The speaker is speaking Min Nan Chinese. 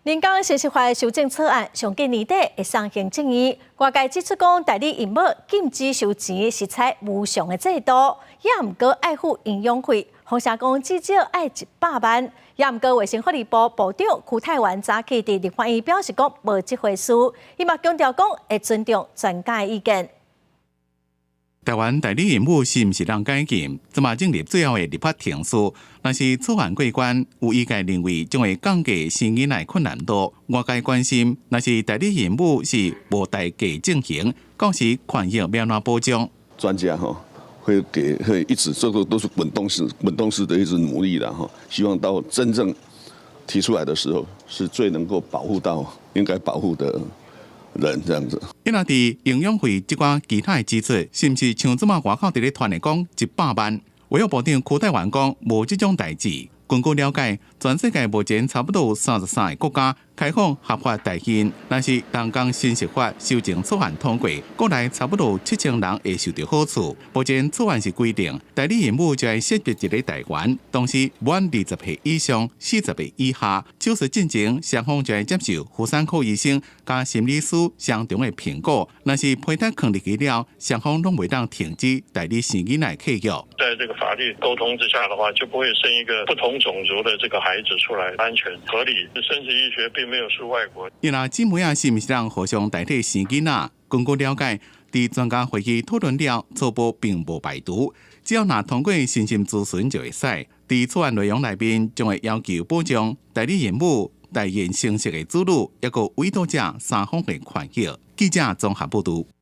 人工生殖法修正草案上緊年底會送行政院，外界指出講代理孕母禁止收錢是採無償的制度，也毋過愛付營養費，風聲講至少愛100萬。也毋過衛生福利部部長邱泰源早起佇立法院表示講無這回事，伊嘛強調講會尊重專家的意見。台灣代理孕母是毋是通解禁？這馬進入最後的立法程序，若是草案過關，有醫界認為將會降低生囡仔困難度。外界關心，若是代理孕母是無代價進行，到時權益欲按怎保障？專家哈會給會一直這個都是滾動式、滾動式的一直努力的哈，希望到真正提出來的時候，是最能夠保護到應該保護的人這樣子。伊若佇營養費這寡其他的支出，是毋是像這馬外口佇咧傳的講100萬？衛福部長邱泰源講無這種代誌。根據了解，全世界目前差不多有33個國家開放合法代孕，若是人工生殖法修正草案通過，國內差不多7000人會受著好處。目前草案是規定，代理孕母就愛設立一个代源，同時滿20歲以上、40歲以下，手術進前雙方就愛接受婦產科醫生佮心理師雙重的評估。若是胚胎囥入去了，雙方攏袂當停止代理生囡仔契約。在這個法律溝通之下的話，就不會生一個不同種族的這個孩子出來，安全合理。生殖醫學並沒有輸外國。伊若姊妹仔是毋是通互相代替生囡仔？根據了解，佇專家會議討論了，初步並無排除，只要若通過身心諮詢就會使。佇草案內容內面，將會要求保障代理孕母、代孕生殖的子女，抑閣委託者三方的權益。記者綜合報導。